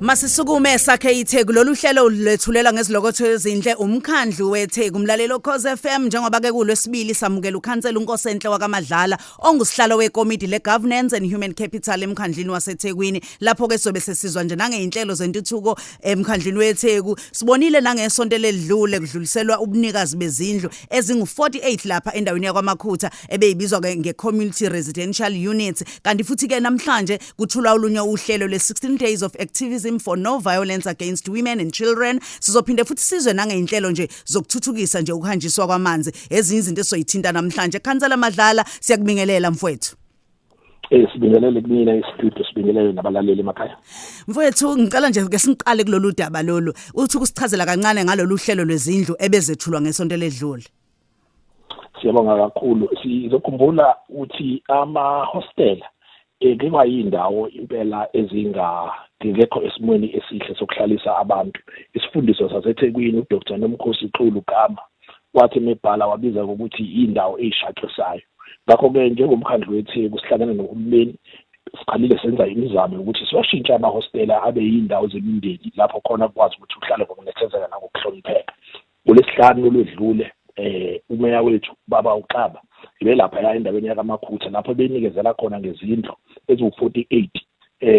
Masisukume sakhe iTheku. Lolu hlelo lethulela ngezilokotho ezinhle umkhandlu weTheku, umlalelo Khoze FM. Njengoba ke kulwesibili, samukela ukhansela uNkosenhle wakaMadlala, ongusihlalo wekomidi le-Governance and Human Capital emkhandlini waseThekwini, lapho ke sizobe sesizwa nje nangeyinhlelo zentuthuko emkhandlini weTheku. Sibonile nangesonto eledlule kudluliselwa ubunikazi bezindlu ezingu-48 lapha endaweni yakwaMakhutha, ebeyibizwa ke nge-community residential units. Kanti futhi ke namhlanje kuthulwa olunye uhlelo le-16 Days of Activism for No Violence Against Women and Children. Sizophinde futhi sizwe nangeyinhlelo nje zokuthuthukisa nje ukuhanjiswa kwamanzi, ezinye izinto esizoyithinta namhlanje. Khansela Madlala, siyakubingelela, mfowethu. Sibingelele kumina istudio, sibingelele nabalaleli emakhaya. Mfowethu, ngicela nje ke siqale kulolu daba lolu, uthi ukusichazela kancane ngalolu hlelo lwezindlu ebezethulwa ngesonto eledlule. Siyabonga kakhulu. Sizokhumbula ukuthi ama hostel kungayindawo impela ezinga ngekho esimweni esihle sokuhlalisa abantu. Isifundiso saseThekwini, uDr Nomkhosi Xulu Gama, wathi mebhala wabiza ngokuthi indawo eyishaqisayo. Ngakho-ke njengomkhandlu weTheku sihlangene nohulumeni, siqalile senza imizamo yokuthi siwashintshe amahostela abe yiy'ndawo zemindeni, lapho khona kukwazi ukuthi uhlale ngokunethezeka nangokuhlonipheka. Ngolwesihlanu olwedlule, umeya wethu, baba uXaba, ibelapha ya endaweni yakaMakhutha, lapho benikezela khona ngezindlu eziwu-48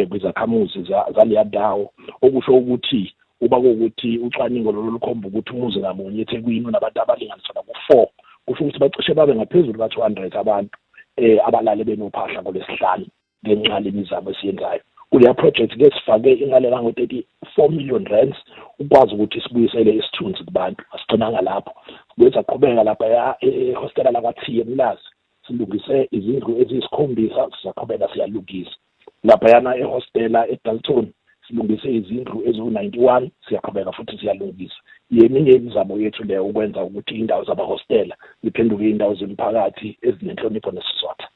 kwizakhamuzi zaleya ndawo, okusho ukuthi uba kuwukuthi ucwaningo lolu lukhomba ukuthi umuzi ngamunye eThekwini unabantu abalinganiselwa ku-4, kusho ukuthi bacishe babe ngaphezulu ka-200 abantu abalale benophahla ngolwesihlanu ngenxa lemizamo esiyenzayo kuleya project. Ke sifake imali ekango-R34 million ukwazi ukuthi sibuyisele isithunzi kubantu. Asigcinanga lapho, kuye saqhubeka lapha ehostela lakwa-T eMlazi, silungise izindlu eziyisikhombisa. Sisaqhubeka siyalungisa laphayana ehostela eDalton, silungise izindlu eziwu-91. Siyaqhubeka futhi siyalungisa. Yeminye imizamo yethu leyo ukwenza ukuthi indawo zabahostela ziphenduke indawo zemiphakathi ezinenhlonipho nesizotha.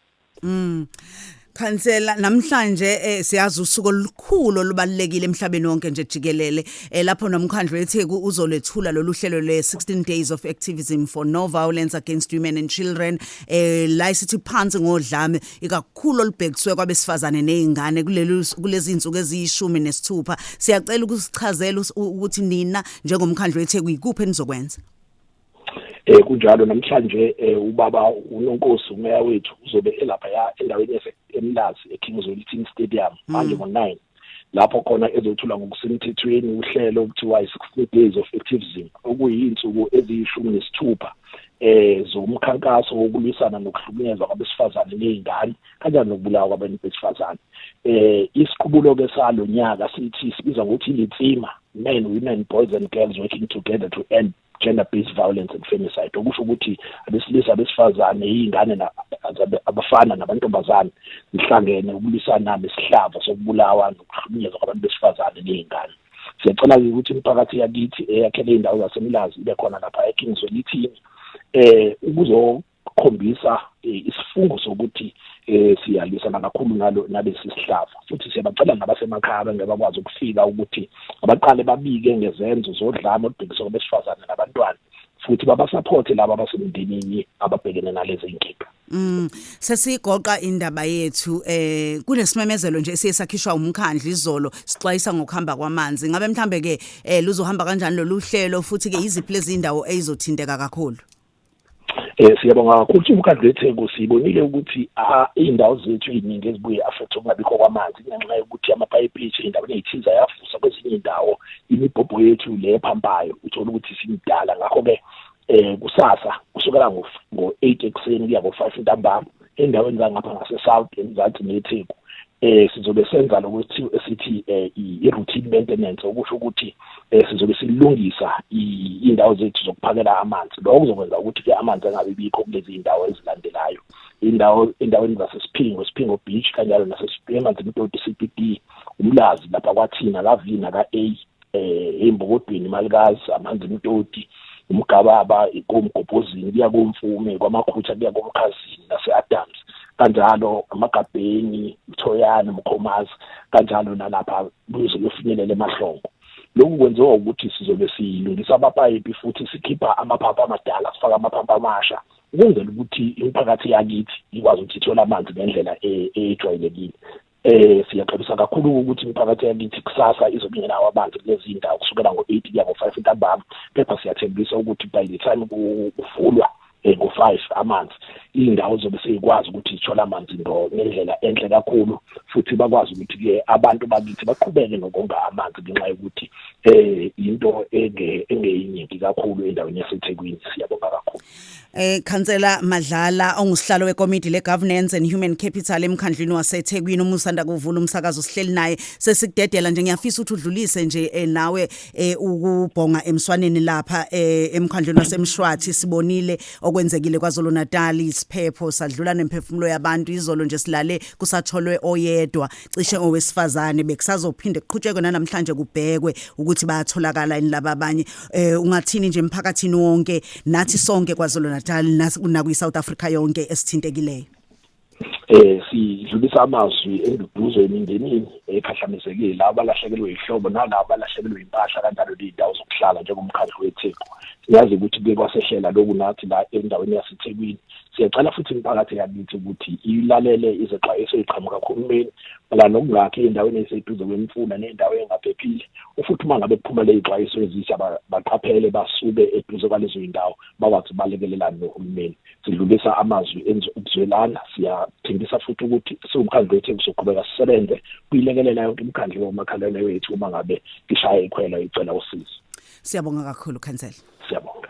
Khansela, namhlanje siyazi usuku olukhulu olubalekile emhlabeni wonke nje jikelele, lapho nomkhandlu weTheku uzolethula lolu hlelo le 16 Days of Activism for No Violence Against Women and Children, la isithi phansi ngodlame, ikakhulu olubhekiswe kwabesifazane nezingane, kuleli kulezi insuku eziyishumi nesithupha. Siyacela ukusichazela ukuthi nina njengomkhandlu weTheku ikuphi enizokwenza? Kunjalo, namhlanje ubaba uNonkosi, umeya wethu, uzobe elapha ya endaweni yase eMlazi, eKing Zwelithini Stadium, manje ngo9, lapho khona ezothula ngokusemthethweni uhlelo okuthiwa i-16 Days of Activism, okuyinsuku eziyishumi nesithupha zomkhankaso wokulwisana nokuhlukunyezwa kwabesifazane nezingane, kanjalo nokubulawa kwabantu besifazane. Isiqubulo ke salo nyaka sithi, sibiza ngokuthi Letsema, men, women, boys and girls working together to end gender based violence and femicide, okusho ukuthi abesilisa, abesifazane, izingane, abafana namantombazane zihlangene ukulwisana nesihlava sokubulawa nokuhlukunyezwa kwabantu besifazane nezingane. Siyacela-ke ukuthi imiphakathi yakithi eyakhele iy'ndawo zaseMlazi ibe khona lapha eKing Zwelithini ukuzokhombisa isifungo sokuthi siyalwisana kakhulu nalo nalesi sihlava. Futhi siyabacela nabasemakhaya abangeke bakwazi ukufika ukuthi abaqale babike ngezenzo zodlame olubhekiswe kwabesifazane nabantwana, futhi babasupporte laba abasemndenini ababhekene nalezi zinkinga. Sesigoqa indaba yethu, kunesimemezelo nje esiye sakhishwa umkhandlu izolo, sixwayisa ngokuhamba kwamanzi. Ngabe mhlambe ke luzohamba kanjani lolu hlelo, futhi ke iziphi lezi indawo ezizothinteka kakhulu? Siyabonga kakhulu. Umkhandlu weTheku sibonile ukuthi iy'ndawo zethu ey'ningi ezibuye affect ukungabikho kwamanzi ngenxa yokuthi amapayipi ethu ey'ndaweni ey'thize ayavusa, kwezinye iy'ndawo imibhobho yethu le ephampayo uthola ukuthi isimdala. Ngakho-ke kusasa kusukela ngo-8 ekuseni kuya ngo-5 ntambama, endaweni zangapha ngase-south, emzansi neTheku, sizobe senza lokuthi esithi i-routine maintenance, okusho ukuthi sizobe silungisa indawo zethu zokuphakela amanzi. Lokho kuzokwenza ukuthi ke amanzi angabi bikho kulezi indawo ezilandelayo: indawo endaweni zaseSiphingo, Siphingo Beach, kanjalo naseManzimtoti CBD, uMlazi lapha kwathina ka-V naka-A, eMbokodweni, Malikazi, Amanzimtoti, uMgababa, koMgobhozini kuya koMfume, kwaMakhutha kuya koMkhazini, nase-Adams kanjalo, Amagabheni, Thoyana, Mkhomazi, kanjalo nalapha kuze kuyofinyelela eMahlongo. Lokhu kwenziwa ukuthi sizobe silungisa amapayipi futhi sikhipha amaphaphu amadala, sifaka amaphaphu amasha, ukwenzela ukuthi imiphakathi yakithi ikwazi ukuthi ithole amanzi ngendlela ejwayelekile. Siyaxolisa kakhulu ukuthi imiphakathi yakithi kusasa izobe ingenawo amanzi kulezi ndawo kusukela ngo-8 kuya ngo-5 ntambama, kepha siyathembisa ukuthi by the time kuvulwa ngo-5 amanzi, iy'ndawo zobe seyikwazi ukuthi zithole amanzi ndo ngendlela enhle kakhulu, futhi bakwazi ukuthi-ke abantu bakithi baqhubeke nokonga amanzi ngenxa yokuthi into engeyiningi kakhulu endaweni yaseThekwini. Siyabonga kakhulu. Khansela Madlala, ongusihlalo wekomiti le Governance and Human Capital emkhandlwini waseThekwini, uma usanda kuvula umsakazo sihleli naye, sesikudedela nje. Ngiyafisa ukuthi udlulise nje nawe ukubhonga emswaneni lapha emkhandlwini waseMshwathi. Sibonile okwenzekile KwaZulu Natal, isiphepho sadlula nemphefumulo yabantu. Izolo nje silale kusatholwe oyedwa cishe owesifazane, bekusazophinde kuqhutshekwe namhlanje kubhekwe ukuthi bayatholakala yini laba abanye. Ungathini nje emphakathini wonke, nathi sonke KwaZulu Natal nakwi South Africa yonke esithintekileyo? Sidlulisa amazwi enduduzo emindenini ekhahlamezekile, abalahlekelwe ihlobo nalabo abalahlekelwe impahla kanjalo ney'ndawo zokuhlala. Njengomkhandlu weTheku siyazi ukuthi kuke kwasehlela lokhu nathi la endaweni yaseThekwini. Siyacela futhi imiphakathi yakithi ukuthi ilalele izexwayiso ey'qhamuka kuhulumeni mayelana nokungakhi ey'ndaweni ey'seduze kwemifula ney'ndawo ey'ngaphephile. Futhi uma ngabe kuphuma ley'xwayiso ezisha, baqaphele, basuke eduze kwalezo y'ndawo, bakwazi ukubalekelelana nohulumeni. Sidlulisa amazwi ukuzwelana. Siyathembisa futhi ukuthi siwumkhandlu wethu sizoqhubeka sisebenze kuyilekelela yonke imikhandlu yomakhalwane wethu uma ngabe ngishaya ikhwela icela usizo. Siyabonga kakhulu, Khansela. Siyabonga.